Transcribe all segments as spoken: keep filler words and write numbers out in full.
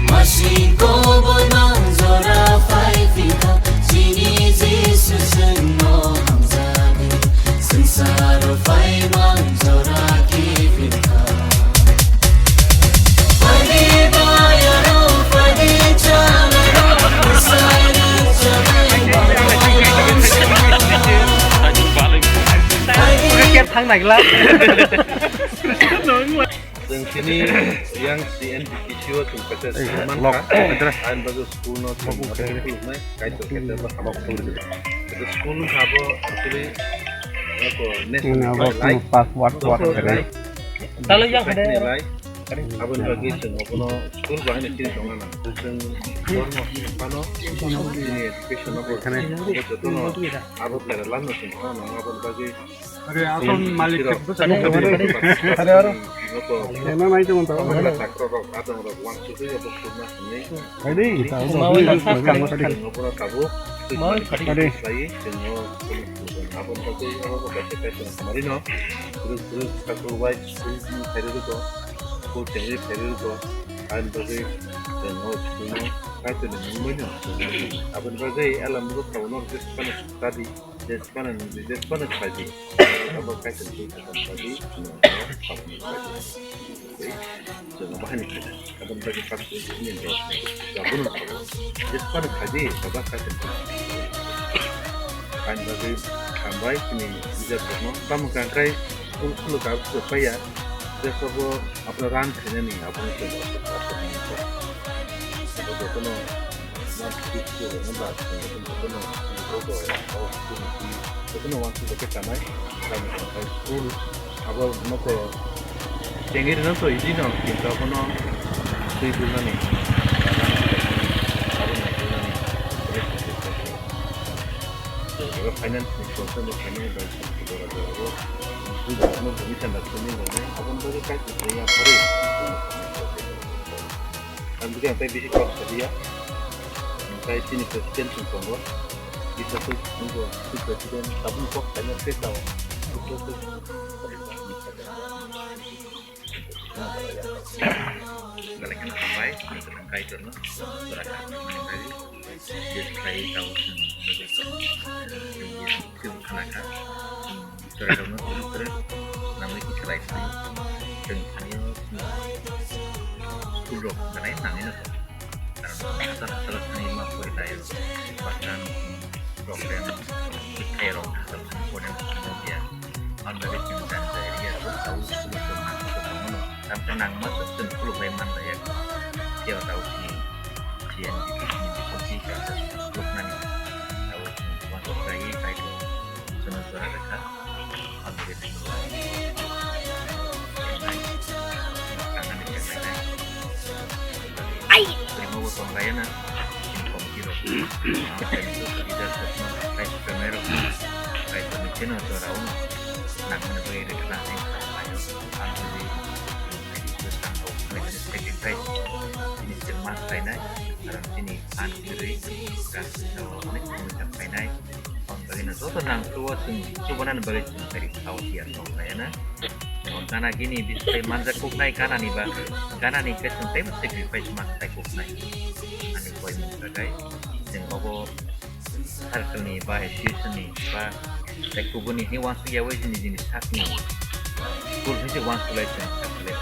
Masing kobol mang jora phai phikha, chini Jisu chwngno hamjagwi, swngcharo phai mang jora kiphilkha. Phaidi bayaro, phaidi chanaro, bwsai rwchapwi. Thang nagla. Chwng tini yang C N B K C o chwng kaisa Ei, swiman lock, kha. Address. Ang bagwi school no chwng Lock, mothai address. Khuluknai, Kaitor khe tebo hamjak. School wngkha abo actually, noko Ini national abo lai. Password, password. Lai. Talo yang ada. Lai. Aboni bagwi chwng abono school bahai no chini tongna nang. Chwng dormo phano chini education no bo. Ekhane. Bo jotono abo pera lanno chwng tongna nang. Aboni bagwi Are asol malik khe bwsa khe. Are aro. Kena nai tong tong. Sakro rok adong rok wansugwi abo kurna hwnwi. Are ta. Obono tabuk. Are. Lai chwngno aboni bagwi abo kaisa kaisa samari no. Group group sakro wai school ni phairwi rwgo. School chengwi phairwi rwgo. Aboni bagwi chwngno school no kaitor ni mungbai no. Aboni bagwi alam rok tabuk no just pano study. Jespana nungwi, jespana khaidi. Abo kaisa twi kaisa khaidi, abo khaidi. Tei, jeno bahani khaidi. Abo bagi kaisa twi ni do. Abono sabo. Jespana khaidi, baba kaisa twi. Kain bagwi khambai, chini bijap rokno. Tamo kangkai, ul khuluk abse paya. Jesabo, abra ran khainani, abono sabo. Abo jotono. Jotono wansuk khe chanai, kami tongthai school, abo nokho chengwi rwna to easy no, kintu abono twi bulnani, abo naikolnani, finance ni problem bo khainai bai jora jora bo, buji no buji chanda simi rwnai, aboni bagwi kaisa twi ya phari. Ang bwkha tei bisi kok sadia. Tei chini president chwng tongo. Bisa tu tongo, tu president, tabuk kok saina se tao. Galai kana pai, ni kana kai torno. Tora ka ni kai. Yes, kai tao. Yes, tu kana ka. Chwrairokno kwrwk kwrwk nangwi khe khlai sini. Chwng thani school rok belai nangwi no tongo. Karon hachal hachal thani ma porilaio. Bathang problem, khairok hachal thani problem wngya. Ang bai chwng jani jai riya, tabuk school rok nangwi tongo no. Tamkhe nangma chwng khuluk bai man laiya. Phiya tabuk chini G N D P ni bising si kaisa khuluknani. Tabuk chwng uansuk khlaiwi kaitor. Chwngno jora rwkha. Ang bini Ai. Rimo bo tong kaya na. Committee rok. Leader rok no, vice chairman rok no. Kaitor ni chwngno jora uno. Nangmani bagwi rwkha na hwnwi khlaio. Ang bini bwskang rok khlainani second time. Bini chwng ma khlainai. Karon chini phan kwrwi. Kaisa rok ni khlainai. Ang bini Joto nangkukgo chwng chubanani bagwi chwng tei sao tiya tong khlaiya na. Gana gini bisai manjak kuknai ganani ba, ganani khe chwng teibo sacrifice ma khlai kuknai. Ani koi mung takai chwng obo circle ni ba association ni ba tei kubuni hini wansuk yawi jini jini sakni school hini wansuk lai chwng circle lai.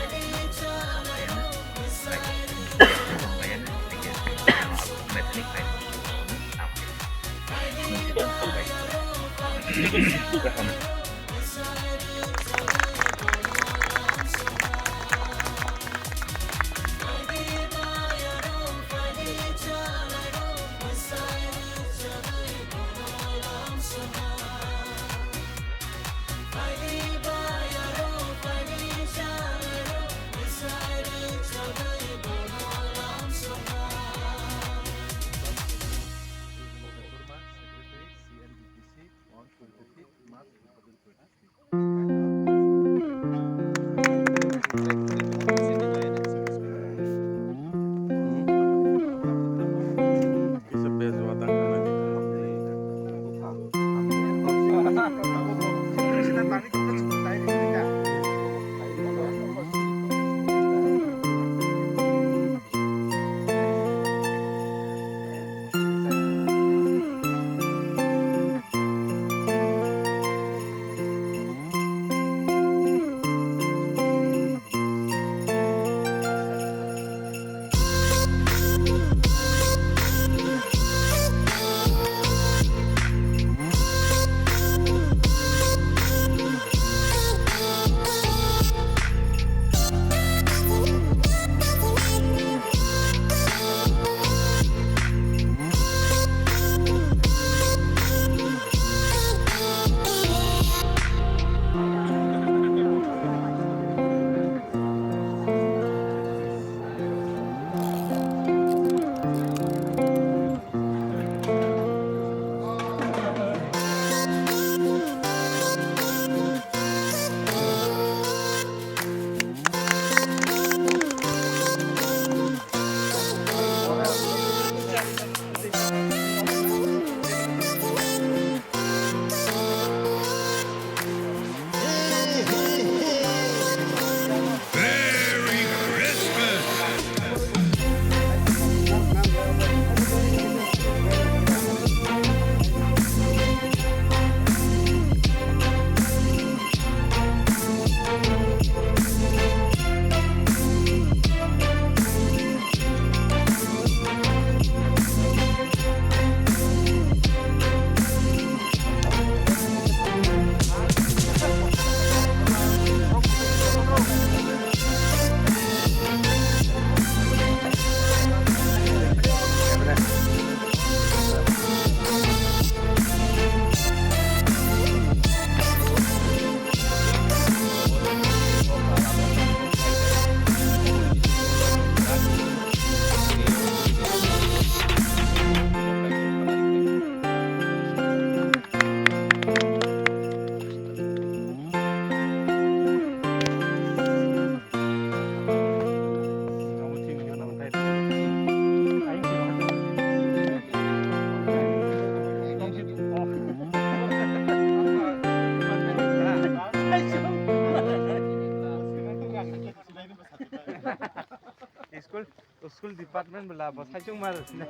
School, school department bela bo saichung mar sina.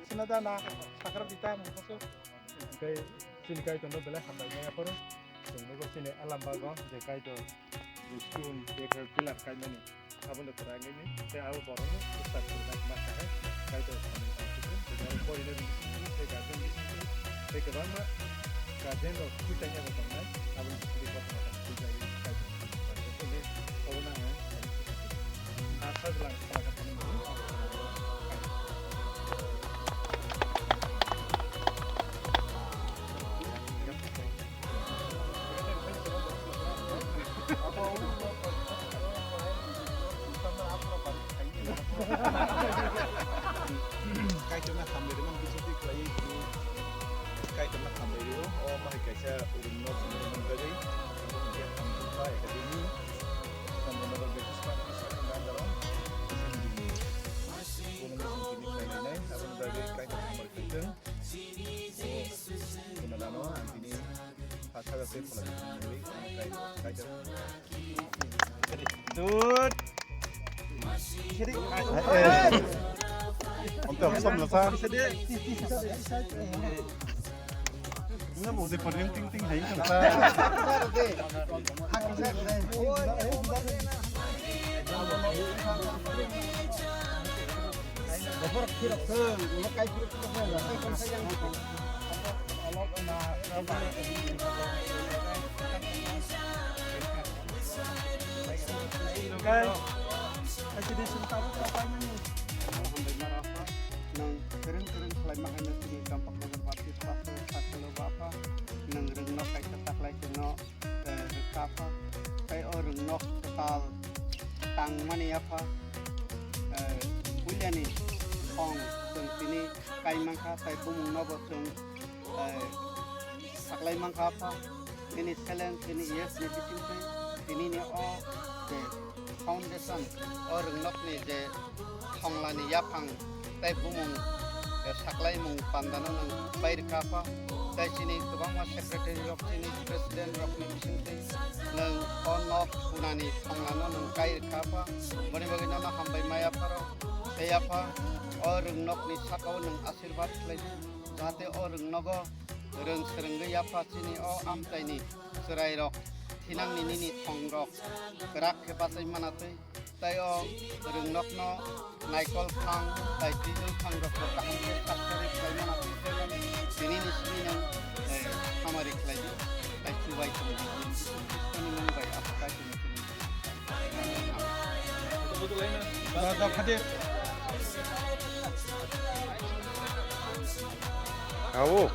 Sina da na sakra bita mo so. Kai sini kai tono bela hambai ya poro. Sini ko sini alam bago je kai to school de pillar kai mani. Abono kwrwngwi ni tei abo borokno bwswk kwrwngma kahai kaitor samung tang sidi, tei oro porinani bisingtwi tei guardian bisingtwi tei kwbangma guardian rok thwi chainai bo tongnai, aboni bisingtwi kothoma kothoma thwi chaui kaitor samung tang sidi, obono ang a sajla ang khna kha thani mano. Kaitorno hambai rwmani bisingtwi khlaiwi tini kaitorno hambai rwo. O bahai kaisa room no swnamani bagwi, abo hwnkhe Amrita Academy, Chandanagar Baptist Primary School ni under o. Aboni bagwi Kaitor hambai khaijak. O, khwnanano ang tini pha sajak tei phola twi khlai, Kaitor. Dut. Sidi. Om tong som na sa. Sidi. Nang bo de pon ting ting hai kan sa. Kai, hai sidi sum tabuk kapai mani. Nwng kwrwng kwrwng khlaima haino chini Champaknagar Baptist Pastor Circle o ba pha, nwng rwngno kaisa taklai chwngno, eh, rwkha pha. Tei o rwngno kwtal tangmani yapha, eh, puilani song chwng tini kai mankha, tei bumungnobo chwng, eh, saklai mankha pha. Nini talent, nini yes ni bisingtwi, tinini o je foundation, o rwngnokni je thonglani yaphang tei bumung, eh, saklaimung pandano nwng pai rwkha pha. Tei chini kwbangma secretary rok, chini president rokni bisingtwi nwng o nok sunani thonglano nwng kai rwkha pha. Boni bagwi nono hambai maya pharo. Tei yapha o rwngnokni sakao nwng asirwad khlai di, jahate o rwngnogo rwng swrwngwi yapha chini o amchaini chwrairok thinangni nini thongrok kwrak khe bachai mana twi. Tei o rwngnokno naikol phang tei twijol phangrokbo kaham khe sak sarwi khlai mana twi, tei tini ni simi nwng, eh, hamari khlai di, tei chubai tong di. Jisu Khristoni mung bai abo Kaitorni Awo.